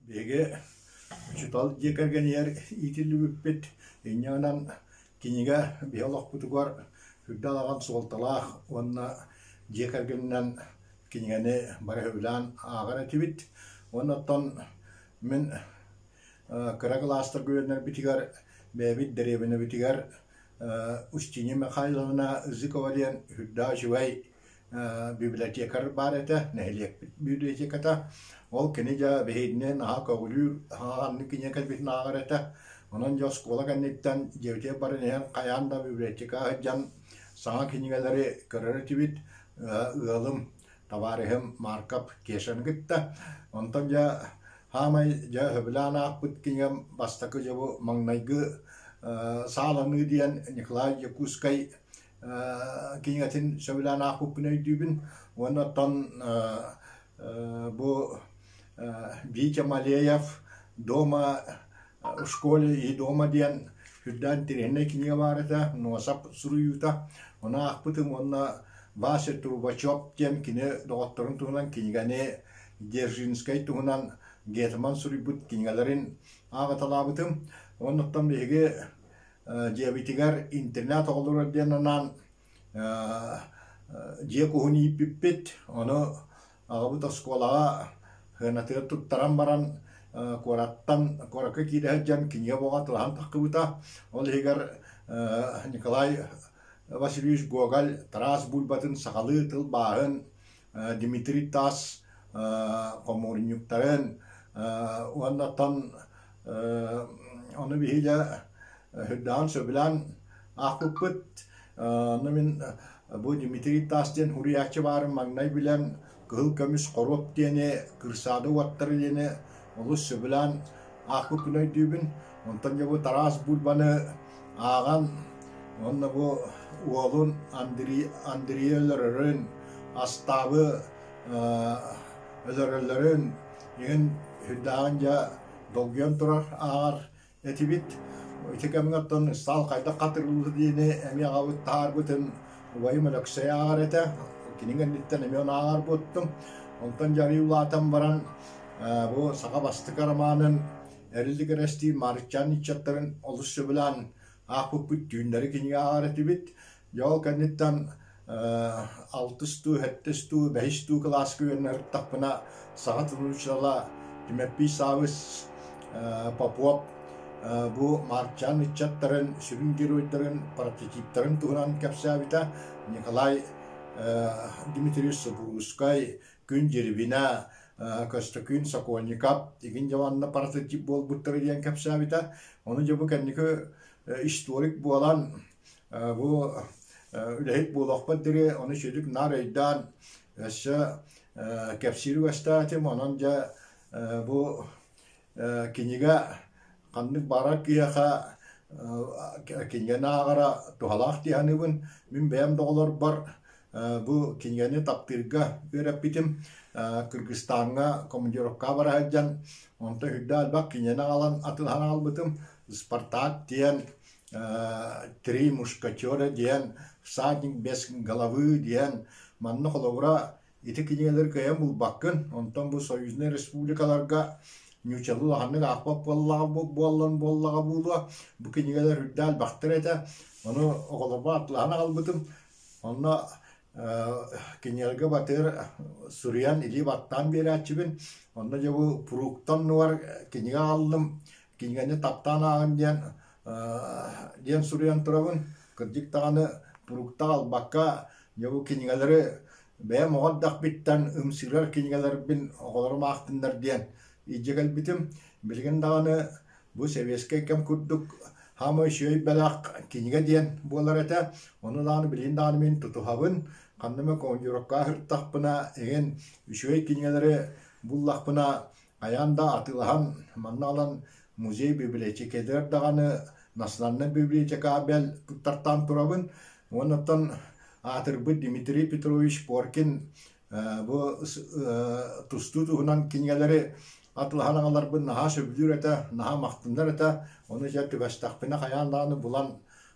Биһиги учуутал дьиэ кэргэнигэр иитиллибиппит. Инньэ гынан кинигэ биһи олохпутугар үрдэл аҕан суолталаах уонна дьиэ кэргэнинэн кинигэни бары сөбүлээн ааҕар этибит. Уонна оттон мин кыра кылаастарга үөрэнэрбитигэр бэйэбит дэриэбинэбитигэр Устинья Михайловна Зыкова диэн үрдээх үчүгэй библиотекарь баар этэ, нэһилиэкпит библиотеката. Ол кини дьэ биһигини наһаа көҕүлүүр, хаһааннык кинигэ кэлбитин ааҕар этэ. Онон дьэ оскуола кэнниттэн дьиэбитигэр баран иһэн хайаан да библиотекаҕа сылдьан саҥа кинигэлэри көрөр этибит. Ыалым, табаарыһым Марков Кешаны кытта. Онтон дьэ хаамай дьэ сөбүлээн аахпыт кинигэм бастакы дьэ бу маҥнайгы сааланыы диэн Николай Якутскай кинигэтин сөбүлээн аахпыппын өйдүүбүн. Уонна оттон бу Витя Малеев «Дома в школе и дома» диэн үрдээн интэриэһинэй кинигэ баар этэ, Нуосап суруйуута. Ону аахпытым уонна Вася Трубачев диэн кини доҕотторун туһунан кинигэни Дзержинскэй туһунан Гетман суруйбут кинигэлэрин ааҕыталаабытым. Оннуттан биһиги Дьиэбитигэр интернат оҕолоро диэн анаан дьиэ куһун ииппиппит. Ону аҕабыт оскуолаҕа сыанатыгар туттаран баран куораттан куоракка киирэ сылдьан кинигэ буоҕа тылаһан таххыбыта. Ол иһигэр Николай Васильевич Гоголь Тарас Бульбатын сахалыы тылбааһын Дмитрий Таас хомуурунньуктарын уонна оттон ону биһиги дьэ сүрдээҕин сөбүлээн аахпыппыт. Ону мин бу Дмитрий Таас диэн суруйааччы баарын маҥнай билэн Кыһыл көмүс хоруоп диэни, Кырсаада уоттара диэни олус сөбүлээн аахпыппын өйдүүбүн. Онтон дьэ бу Тараас Бульбаны ааҕан уонна бу уолун Андрей Андрейы өлөрөрүн, Астаабы өлөрөллөрүн иһин сүрдээҕин дьэ долгуйан турар ааҕар этибит. Ити кэмҥэ оттон ыстаал хайдах хатырыллар диэни эмиэ аҕабыт таһаарбытын убайым Өлөксөй ааҕар этэ. Кини кэнниттэн эмиэ ону ааҕар буоттум. Онтон дьарый улаатан баран бу саха бастакы романын Эрилик Эрэстиин Маарыччаан ыччаттарын олус сөбүлээн аахпыппыт түүннэри кинигэ ааҕар этибит. Дьэ ол кэнниттэн алтыс дуу, сэттис дуу, бэһис дуу кылааска үөрэнэ саха тылын учуутала Түмэппий Саабыс Попов бу Маарчаан ыччаттарын сүрүн геройдарын прототиптарын туһунан кэпсээбитэ. Николай Дмитриевич Субуруускай, Күн Дьирибинэ, Көстөкүүн Сокольников игин дьэ прототип буолбуттара диэн кэпсээбитэ. Ону дьэ бу кэнники историк буолан бу үлэһит буолуохпут диэри ону сүдүк наар өйдөөн өссө кэпсиир үгэстээтим. Онон дьэ бу кинигэ ханнык баҕарар киһиэхэ кинигэни ааҕара туһалаах дии саныыбын. Мин бэйэм да оҕолорбор бу кинигэни таптыырга үөрэппитим. Кыргызстаҥҥа командировкаҕа бара сылдьан, онтон үрдээх элбэх кинигэни аҕалан атыылаһан аҕалбытым. «Спартак» диэн «Три мушкетера» диэн, «Всадник без головы» диэн манна холобура ити кинигэлэри кыайан булбаккын. Онтон бу союзнай республикаларга ньуучалыы улаханнык аахпат буоллаҕа буоллан буоллаҕа буолуо. Бу кинигэлэр үрдээх элбэхтэр этэ. Ону оҕолорбор атылаһан аҕалбытым. Онно кинилэргэ батыыр суруйан илии баттаан биэрээччибин. Онно дьэ бу фрукта оннугар кинигэ аҕаллым. Кинигэни таптаан ааҕын диэн диэн суруйан турабын. Кырдьык даҕаны фрукта аҕалбакка дьэ бу кинигэлэри бэйэм оҕо эрдэхпиттэн ымсыырар кинигэлэрбин оҕолорум аахтыннар диэн илдьэ кэлбитим. Билигин даҕаны бу сэбиэскэй кэм курдук хаамай үчүгэй бэлэх кинигэ диэн буолар этэ. Ону даҕаны билигин даҕаны мин тутуһабын. Ханна эмэ командировкаҕа сырыттахпына эҥин үчүгэй кинигэлэри буллахпына хайаан да атыылаһан манна ылан музей библиотекатыгар даҕаны национальнай библиотекаҕа бэл туттартаан турабын. Уонна аатырбыт Дмитрий Петрович Коркин бу тустуу туһунан кинигэлэри атылаһан аҕаларбын наһаа сөбүлүүр этэ, наһаа махтанар этэ. Ону дьэ түбэстэхпинэ хайаан даҕаны булан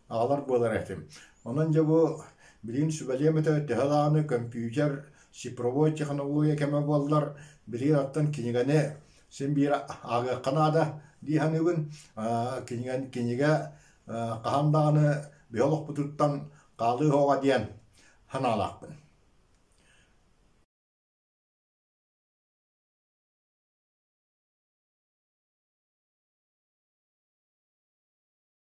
аҕалар буолар этим. Онон дьэ бу билигин сүбэлиэм этэ төһө даҕаны көмпүүтэр, цифровой технология кэмэ буоллар, билигин оттон кинигэни син биир ааҕыахха наада дии саныыбын. Кинигэ хаһан даҕаны биһи олохпутуттан хаалыы суоҕа диэн санаалаахпын.